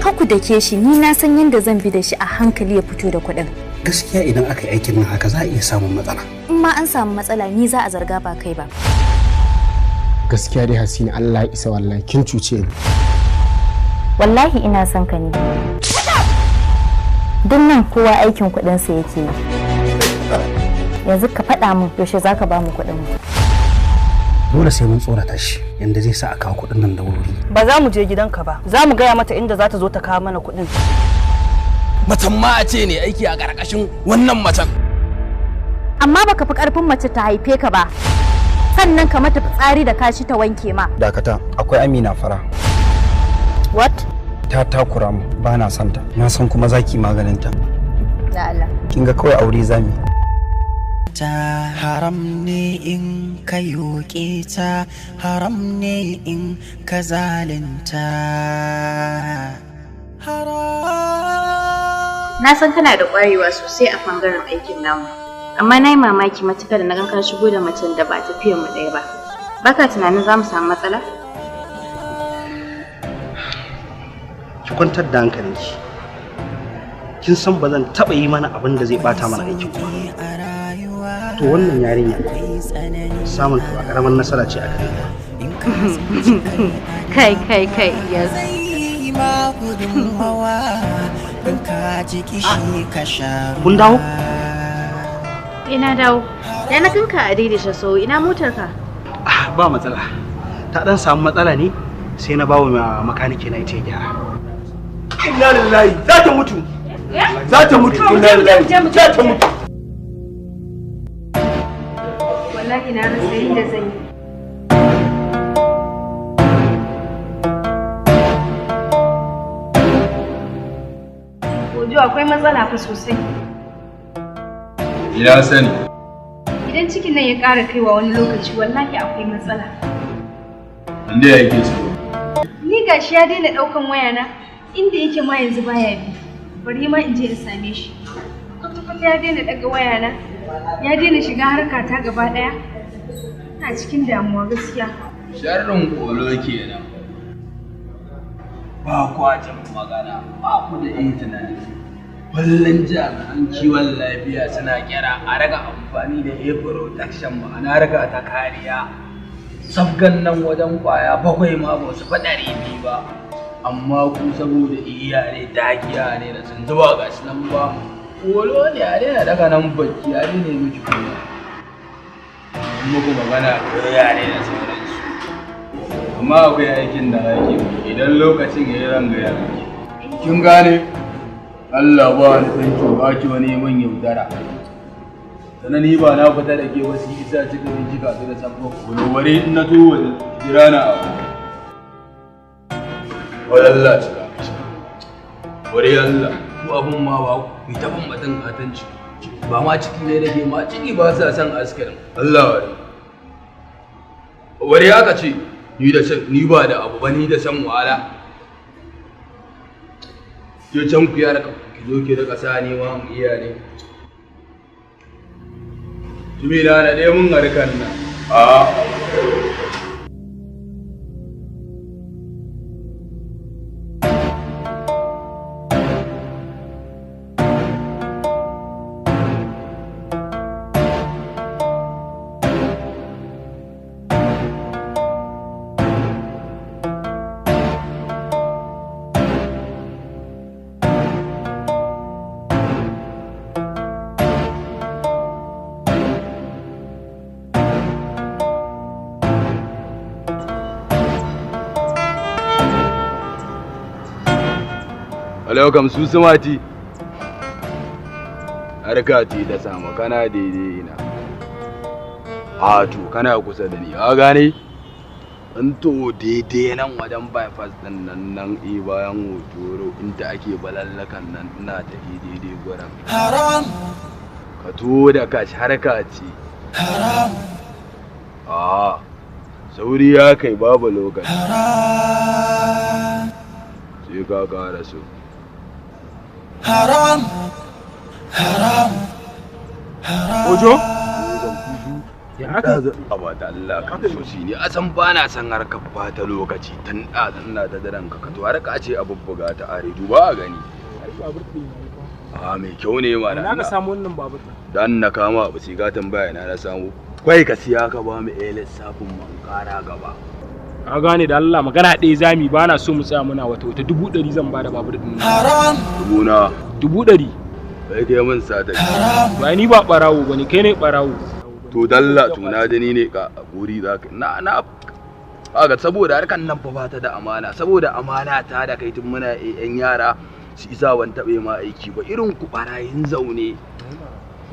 Ka ku dake shi, ni na san yadda zan bi da shi a hankali ya fito da kuɗin. Gaskiya idan aka yi aikin nan haka za a iya samun matsala. In ma an samu matsala ni za a zarga ba kai ba. Gaskiya dai Hasina, Allah ya isa, wallahi kin cuce ni. Wallahi ina son ka ne. Duk nan kowa aikin kuɗinsa yake yi. Yanzu ka faɗa min, yaushe za ka ba mu kuɗin mu? Dole sai mun tsorata shi yanda zai sa a kawo kuɗin nan da wuri. Ba za mu je gidanka ba, za mu gaya mata inda za ta zo ta kawo mana kuɗin. Macen ma a ce ne aiki a ƙarƙashin wannan macen. Amma baka fi ƙarfin mace ta haife ka ba, sannan ka mata fitsari da kashi ta wanke ma. Dakata, akwai Amina Fara. What? Ta takura mu, ba na son ta. Na san kuma zaki maganin ta. Da Allah. Kin ga kawai aure zami. Ta haram ne in ka yoke ta, haram ne in ka zalunta. Haram. Na san kana da ƙwarewa sosai a bangaren aikin namu. Amma na yi mamaki matuƙa da na gan ka shigo da macen da ba tafiyar mu ɗaya ba. Baka tunanin za mu samu matsala? Ki kwantar da hankalinki. Kin san ba zan taɓa yi mana abin da zai bata mana aikin ba. To wannan yarinya samun ta ba ƙaramar nasara ce a gare ta. Kai kai kai, yes. Zai ma gudunmawa in ka ji kishi ka sha. Kun dawo? Ina dawo. Ya na ganka a daidaita sau, ina motar ka? Ah, ba matsala. Ta dan samu matsala ne sai na bawa makanike na ita ya gyara. Inna lillahi, za ta mutu. Za ta mutu, inna lillahi, za ta mutu. Wallahi na rasa yadda zan yi. Ojo, akwai matsala fa sosai. Ina sani. Idan cikin nan ya ƙara kaiwa wani lokaci, wallahi akwai matsala. Inda yake so. Ni gashi ya daina ɗaukan wayana, inda yake ma yanzu baya bi. Bari ma in je in same shi. Kwata-kwata ya daina ɗaga wayana, ya daina shiga harkata gaba ɗaya. Ina cikin damuwa gaskiya. Sharrin kolo kenan. Ba kwa jin magana, ba ku da yin tunani. Kullum jami'an kiwon lafiya suna kira a raga amfani da air protection, ma'ana raga ta kariya. Sabgan nan wajen kwaya 7 ma ba su fi 200 ba. Amma ku saboda iya ne dagiya ne da sun zuba ga shi nan ba. Kolo ne a daina daga nan baki a daina miki kuma. In muku magana ko yare da sauransu. Amma akwai aikin da ake idan lokacin ya yi ranga ya miki. Kin gane? Allah ba ni san ki ba ki wani man yaudara. Sannan ni ba na fita da ke ba su isa cika min kika su da sabon kolo wari in na to waje jira na abu. Wai Allah cika. Wari Allah ku abun ma ba ku yi ta ban batun katan ciki. Ba ma ciki ne nake ma ciki ba sa son askirin. Allah wari. Wari aka ce ni da ni ba da abu ba ni da san wahala. Ke can ku yara ki zo ki rika sa ni ma in iya ne. Tumi na na ɗaya mun harkan nan. A Alaikum su sumati. Harka ce ta samu kana daidai ina. A to kana kusa da ni, a gane? In to daidai nan wajen bypass din nan nan e bayan hotoro inda ake balallakan nan ina tafi daidai gurin. Haram. Ka to da kashi harka ce. Haram. A sauri ya kai babu lokaci. Haram. Sai ka ƙara so. Haram. Haram. Haram. Ojo? Ya aka Aba da Allah ka so shi ne a san ba na san harkar ba ta lokaci tun ɗazan na ta daren ka to har ka ce a bubbuga ta are duba a gani. Babur ɗin yayi fa. A mai kyau ne ma Na ka samu wannan babur ɗin. Dan na kama abu sai ka tambaya na na samu. Kai ka siya ka ba mu eh lissafin man kara gaba. Ka gane da Allah magana ɗaya zami ba na so mu tsaya muna wata wata 100,000 zan bada babur ɗin. Haram. 100,000. 100,000. Kai kai min sata. Ba ni ba ɓarawo bane kai ne ɓarawo. To dalla to na jini ne ka guri za ka na na kaga saboda harkan nan fa bata da amana saboda amana ta da kai tun muna yan yara su isa ban taɓe ma aiki ba irin ku barayin zaune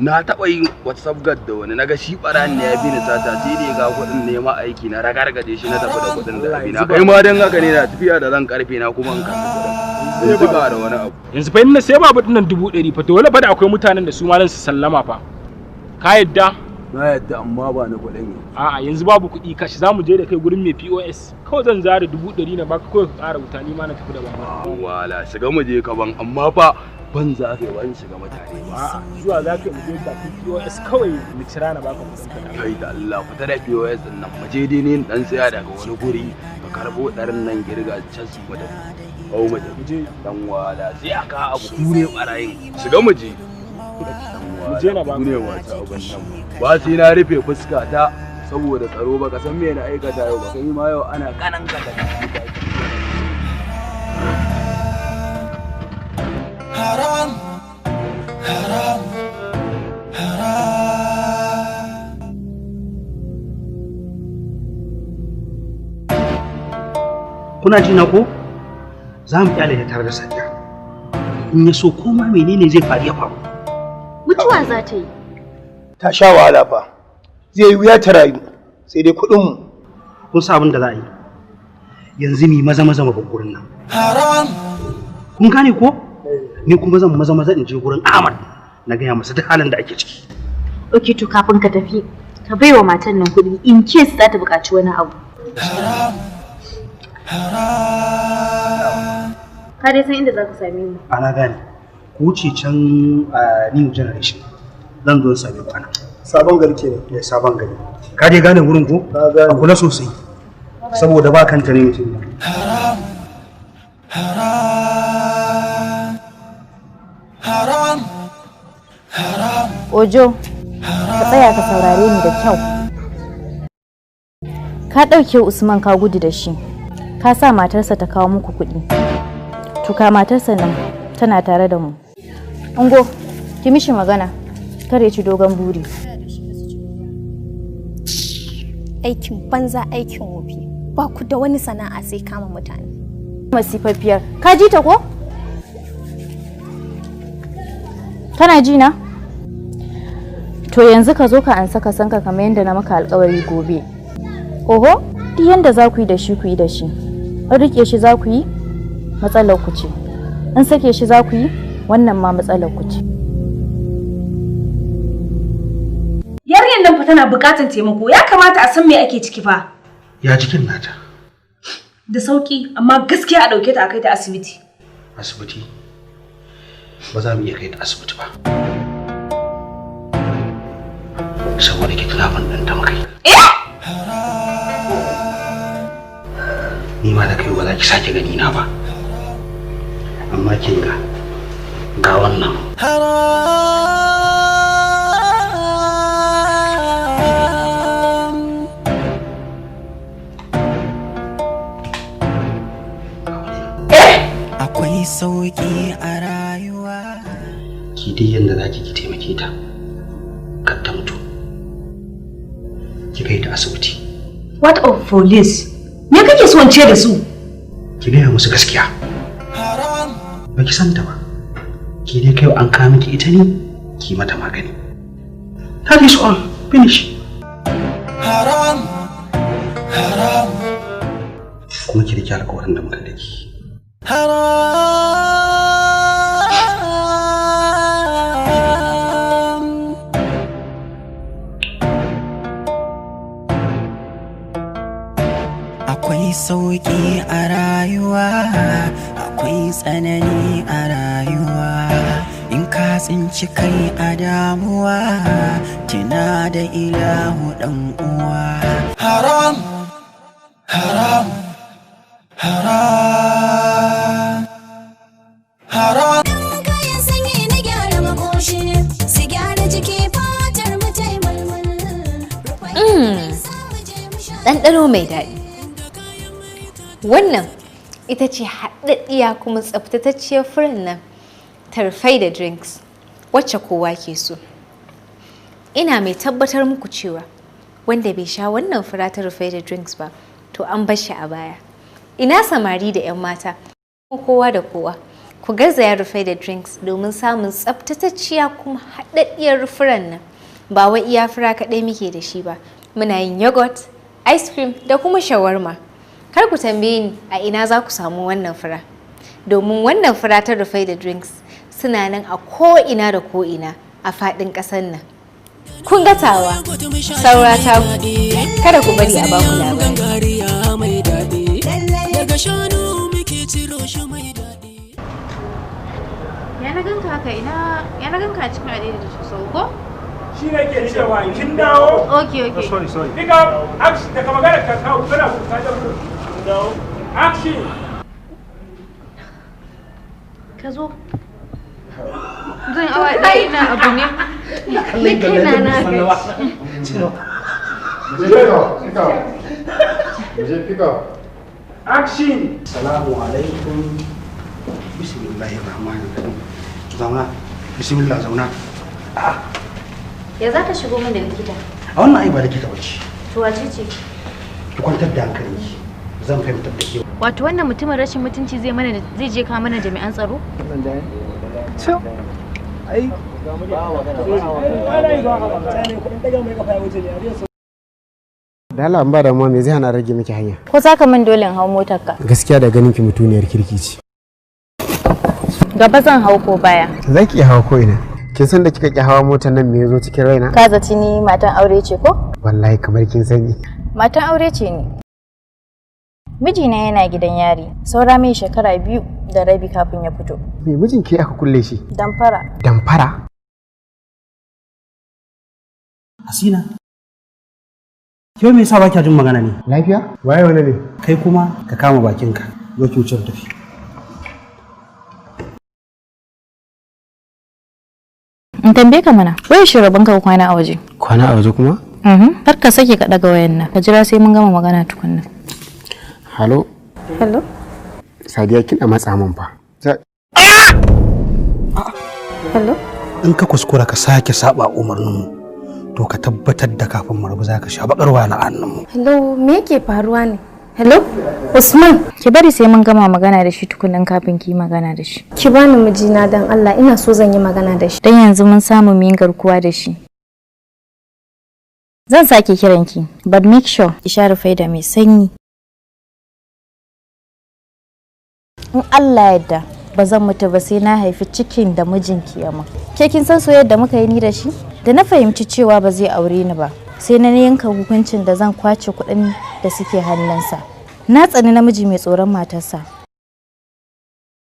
na taɓa yin wata sabgar da wani naga shi barayin ne ya bi ni sata sai dai ga kuɗin nema aiki na ragargaje shi na tafi da kuɗin da abi na kai ma dan haka ne na tafiya da zan karfe na kuma in karɓi kuɗin yanzu ga da wani abu Yanzu fa in na sai babur ɗin nan 100,000 fa dole fa da akwai mutanen da su ma nan su sallama fa. Ka yadda? Na yadda amma ba na kuɗin ne. A'a yanzu babu kuɗi kashi za mu je da kai gurin mai POS. Kawai zan zare 100,000 na baka kawai ka ƙara wuta ni ma na tafi da babur. Wala shiga mu je ka ban amma fa ban za ka yi ban shiga mutane ba. A'a zuwa za ka yi mu je bakin POS kawai mu cira na baka kuɗin ka. Kai da Allah fita da POS din nan mu je dai ne dan tsaya daga wani guri ka karbo ɗarin nan girga can su mu tafi. Hau mu tafi. Dan wala sai aka abu kure barayin shiga mu je. Mu je na baka. Kure wata abin nan. Ba sai na rufe fuska ta saboda tsaro ba ka san me na aikata yau ba kai ma yau ana kanan ka da Haram. Haram. Haram. Kuna ji na ko? Za mu kyale ta tare da Sadiya. In ya so koma menene zai faru ya faru. Mutuwa za ta yi. Ta sha wahala fa. Zai yi wuya ta rayu sai dai kuɗin mu. Kun sa abin da za a yi. Yanzu mi maza maza mu bar gurin nan. Haram. Kun gane ko? Ni kuma zan maza maza in je gurin Ahmad na gaya masa duk halin da ake ciki. Ok to kafin ka tafi ka baiwa matan nan kuɗi in case za ta buƙaci wani abu. Ka dai san inda za ka same mu. Ana gane. Ku wuce can New Generation. Zan zo in same ku ana. Sabon gari kenan. Eh sabon gari. Ka dai gane gurin ko? Na gane. A kula sosai. Saboda ba kanta ne mutum. Haram. Haram. Haram. Haram. Ojo, ka tsaya ka saurare ni da kyau. Ka ɗauke Usman ka gudu da shi. Ka sa matarsa ta kawo muku kuɗi. To ka matarsa nan tana tare da mu. Ungo, ki mishi magana. Kar ya ci dogon buri. Aikin banza aikin wofi. Ba ku da wani sana'a sai kama mutane. Masifafiyar. Ka ji ta ko? Kana ji na? To yanzu ka zo ka ansa ka sanka kamar yadda na maka alkawari gobe. Oho, duk yanda za ku yi da shi ku yi da shi. In rike shi za ku yi, matsalar ku ce. In sake shi za ku yi, wannan ma matsalar ku ce. Yarinyar nan fa tana buƙatar taimako, ya kamata a san me ake ciki fa. Ya jikin nata. Da sauki, amma gaskiya a ɗauke ta a kai ta asibiti. Asibiti. Ba za mu iya kai ta asibiti ba. Saboda kidnapping ɗin ta muka yi. Ni ma da kai ba za ki sake gani na ba. Amma kin ga ga wannan. Haram. Akwai sauƙi a rayuwa. Ki dai yanda za ki ki taimake ta. Kar ta mutu. Ki kai ta asibiti. What of police? Me kake so in ce da su? Ki gaya musu gaskiya. Ba ki san ta ba. Ki dai kai an kawo miki ita ne ki mata magani. That is all. Finish. Haram. Haram. Kuma ki rike alƙawarin da muka da ki. Haram. Akwai sauƙi a rayuwa, akwai tsanani a rayuwa. In Ka tsinci kai a damuwa, tuna da ilahu dan uwa. Haram, haram, haram, haram. Kayan sanyi na gyara makoshi, su gyara jiki fatar mu ta yi mulmul. Ɗanɗano mai daɗi. Wannan ita ce haɗaɗɗiya kuma tsaftatacciyar furen nan tarfai da drinks wacce kowa ke so. Ina mai tabbatar muku cewa wanda bai sha wannan fura ta rufai da drinks ba, to an bar shi a baya. Ina samari da 'yan mata, kowa da kowa, ku garzaya rufai da drinks domin samun tsaftatacciya kuma haɗaɗɗiyar furan nan. Ba wai iya fura kaɗai muke da shi ba, muna yin yogurt, ice cream da kuma shawarma. Kar ku tambaye ni a ina za ku samu wannan fura, domin wannan fura ta rufai da drinks suna nan a ko'ina da ko'ina a faɗin ƙasar nan. Kun ga tawa, saura ta ku, kada ku bari a baku labari. Daga shanu muke ciro shi mai daɗi. Ya na ganka haka ina ya na ganka a cikin adai da sau ko? Shi ne ke cewa kin dawo? Okay, okay. Sorry, sorry. Pick up action daga magana ka kawo kana kuka da dawo. Action. Ka zo. Zan awa ɗaya ina abu ne. Ni kaina na gaji. Action. Salamu alaikum. Bismillahir rahmanir rahim. Zauna. Bismillah, zauna. Ya za ka shigo min da likita? A wannan ai ba likita bace. To wace ce? Ki kwantar da hankalinki. Zan fahimtar da ke. Wato wannan mutumin rashin mutunci zai mana zai je kawo mana jami'an tsaro? Ai Da Allah ba damuwa, me zai hana rage miki hanya? Ko za ka min dole in hau motarka? Gaskiya da ganin ki mutuniyar kirki ce. Gaba zan hau ko baya? Za ki iya hawa ko ina. Kin san da kika ki hawa motar nan me yazo cikin raina? Ka zaci ni matan aure ce ko? Wallahi kamar kin sani. Matan aure ce ni. Mijina yana gidan yari. Saura mai shekara 2.5 kafin ya fito. Me mijinki aka kulle shi? Damfara. Damfara? Hasina. Ke me yasa ba kya jin magana ne? Lafiya? Waye wani ne? Kai kuma ka kama bakinka. Zo ki wuce mu tafi. In tambaye ka mana, wai shi rabon ka kwana a waje? Kwana a waje kuma? Kar ka sake ka daga wayan nan. Ka jira sai mun gama magana tukunna. Halo, Hello? Sadiya, kina matsa min fa. Hello? In ka kuskura ka sake saba umarninmu, to ka tabbatar da kafin mu rabu za ka sha bakar wahala a hannunmu. Hello, me yake faruwa ne? Hello? Usman, Ki bari sai mun gama magana da shi tukunnan kafin ki yi magana da shi. ki bani mijina dan Allah, ina so zan yi magana da shi. Dan yanzu mun samu mu yi garkuwa da shi. Zan sake kiranki, but make sure ki sha rufaida mai sanyi. In Allah yadda ba zan mutu ba sai na haifi cikin da mijinki ya min. Ke kin san soyayyar da muka yi ni da shi? Da na fahimci cewa ba zai aure ni ba, sai na yanka hukuncin da zan kwace kuɗin da suke hannunsa. Na tsani namiji mai tsoron matarsa.